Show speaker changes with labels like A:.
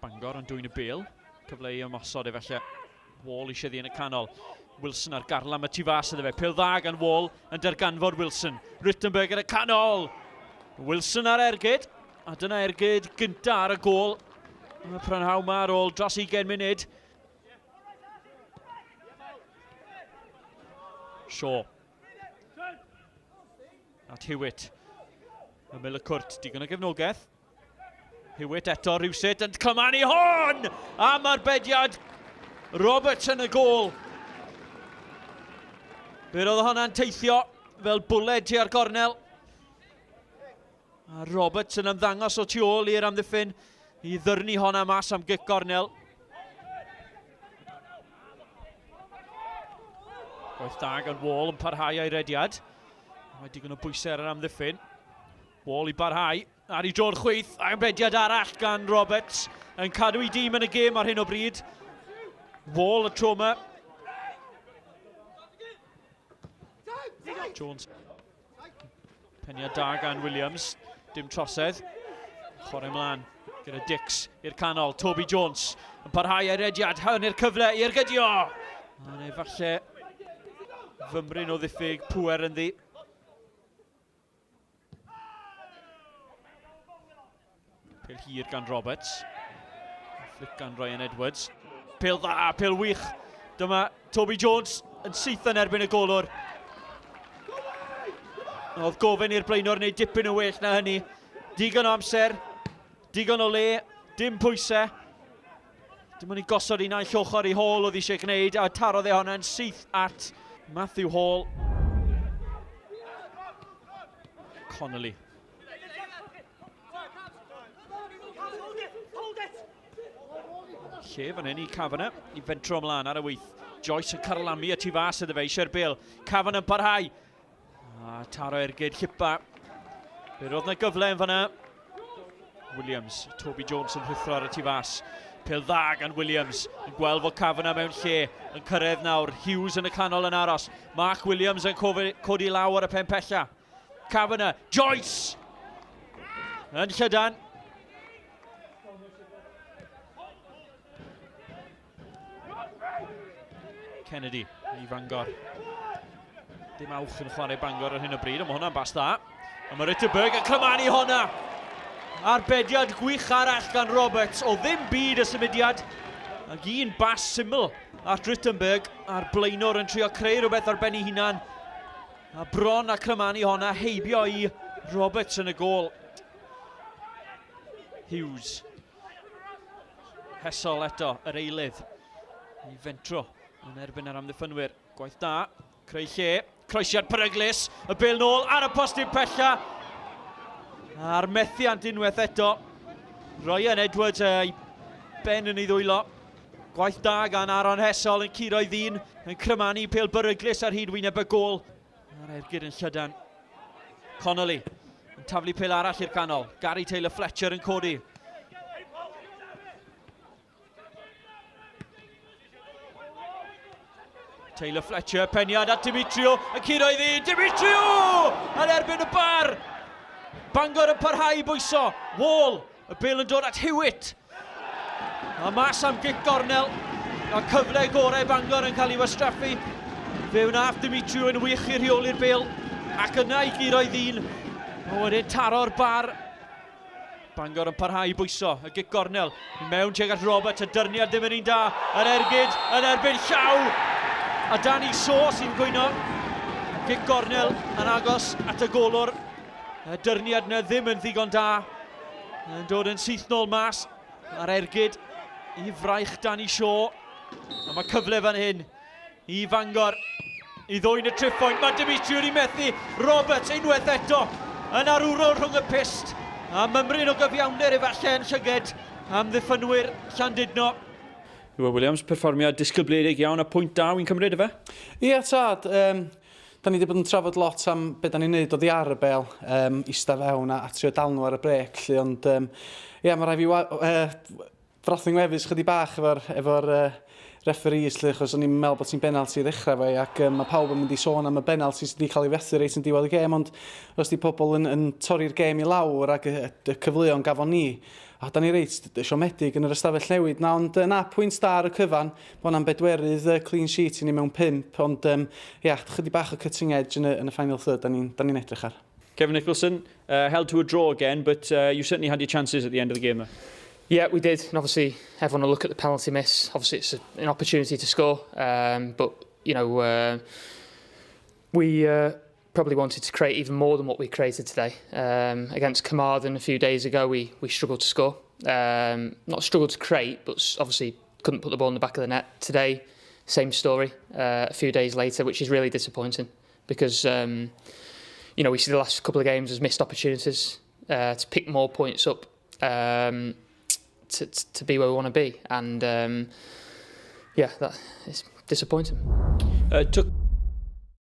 A: Bangor yn dwyn y bêl. Cyfle i ymosod efallai. Wall eisiau ddi yn y canol. Wilson ar garlam y tu fas iddo fe. Pêl dda gan Wall yn darganfod Wilson. Rittenberg yn y canol. Wilson ar ergyd. A dyna ergyd gynta ar y gôl. Y prynhawn ma ar ôl dros 20 munud. Shaw. At Hewitt. Ymyl y cwrt, digon o gefnogaeth. Hewitt eto rhywsut yn cymanu hon! Am arbediad Roberts yn y gôl. Fe roedd hwnna'n teithio fel bwled tua'r gornel. A Roberts yn ymddangos o tu ôl i'r amddiffyn i ddyrnu honna mas am gic gornel. Gwaith da gan Wall yn parhau a'i rediad. Mae digon o bwysau ar yr amddiffyn. Wall i barhau. Ar ei dro'r chwith, arbediad arall gan Roberts yn cadw ei dîm yn y gêm ar hyn o bryd. Wall y tro yma. Jones. Peniad da gan Williams. Dim trosedd. Chwarae ymlaen gyda Dix i'r canol. Toby Jones yn parhau ei rediad. Hwn i'r cyfle i ergydio. A neu falle fymryn o ddiffyg pŵer ynddi. Pêl hir gan Roberts. Flick gan Ryan Edwards. Pêl dda, pêl wych. Dyma Toby Jones yn syth yn erbyn y golwr. Oedd gofyn i'r blaenor wneud dipyn o well na hynny. Digon o amser, digon o le, dim pwysau. Dim ond i gosod i naill ochr i Hall oedd eisiau gwneud, a tarodd e honna'n syth at Matthew Hall. Connolly. Lle fan hyn i Kavanagh, i fentro ymlaen ar y wyth. Joyce yn carlamu y tu fas iddo fe, eisiau'r bêl. Kavanagh yn parhau. A taro ergyd llipa. Fe roedd yna gyfle yn fanna. Williams, Toby Jones yn rhuthro ar y tu fas. Pêl dda gan Williams, yn gweld fod Kavanagh mewn lle, yn cyrraedd nawr. Hughes yn y canol yn aros. Mark Williams yn codi law ar y pen pella. Kavanagh, Joyce! Yn llydan. Kennedy i Fangor. Dim awch yn chwarae Bangor ar hyn o bryd, ond mae hwnna'n bas dda. A mae Ritterberg yn cymanu honna. Arbediad gwych arall gan Roberts, o ddim byd y symudiad. Ac un bas syml at Rittenberg, a'r blaenor yn trio creu rhywbeth ar ben ei hunan. A bron a cymanu honna heibio i Roberts yn y gôl. Hughes. Hesol eto, yr eilydd i fentro yn erbyn yr amddiffynwyr. Gwaith da, creu lle, croesiad peryglus, y bêl nôl ar y postyn pella. A'r methiant unwaith eto. Ryan Edwards ei ben yn ei ddwylo. Gwaith da gan Aaron Hesol yn curo ei ddyn, yn crymanu pêl beryglus ar hyd wyneb y gôl. A'r ergyd yn llydan. Connolly yn taflu pêl arall i'r canol. Gary Taylor Fletcher yn codi. Taylor Fletcher, peniad at Dimitrio, y curo iddi, Dimitrio! Yn erbyn y bar! Bangor yn parhau i bwyso, Wall, y bêl yn dod at Hewitt. A mas am gic gornel, a cyfle gorau Bangor yn cael ei wastraffu. Fe wnaeth Dimitriou yn wych i rheoli'r bêl, ac yna i guro'i ddyn. A wedyn taro'r bar. Bangor yn parhau i bwyso, y gic gornel, i mewn tuag at Roberts, y dyrniad ddim yn un da, yr ergyd yn erbyn llaw. A Danny Shaw sy'n gwyno. Gic gornel yn agos at y golwr. Y dyrniad yna ddim yn ddigon da. Yn dod yn syth nôl mas ar ergyd i fraich Danny Shaw. A mae cyfle fan hyn i Fangor i ddwyn y triphwynt. Mae Dimitri wedi methu. Roberts unwaith eto yn arwrol rhwng y pyst. A mymryn o gyfiawnder efallai yn llyged amddiffynwyr Llandudno. Iwan Williams, perfformiad disgybledig iawn a pwynt da wy'n cymryd ife?
B: Ie tad, da ni wedi bod yn trafod lot am be da ni'n neud oddi ar y bêl, ista fewn a trio dal nhw ar y brêc 'lly, ond ie, mae rhaid fi frathu ngwefus chydig bach efo'r efo referees lle, achos o'n i'n meddwl bod ti'n benalti i ddechrau fe, ac mae pawb yn mynd i sôn am y benalti sydd wedi cael ei fethu reit yn diwedd y gêm, ond os di pobl yn torri'r gêm i lawr ac y cyfleon gafon ni, a da ni reit siomedig yn yr ystafell newid na, ond na, pwynt da ar y cyfan, bod hwnna'n bedwerydd clean sheet i ni mewn pump, ond ia, chydig bach o cutting edge yn y final third, da ni'n ni edrych ar.
A: Kevin Nicholson, held to a draw again, but you certainly had your chances at the end of the game there.
C: Yeah, we did. And obviously, everyone will look at the penalty miss. Obviously, it's an opportunity to score. But we probably wanted to create even more than what we created today. Against Carmarthen a few days ago, we struggled to score. Not struggled to create, but obviously couldn't put the ball in the back of the net. Today, same story a few days later, which is really disappointing because we see the last couple of games as missed opportunities to pick more points up to be where we want to be. And yeah, that is disappointing.
A: Took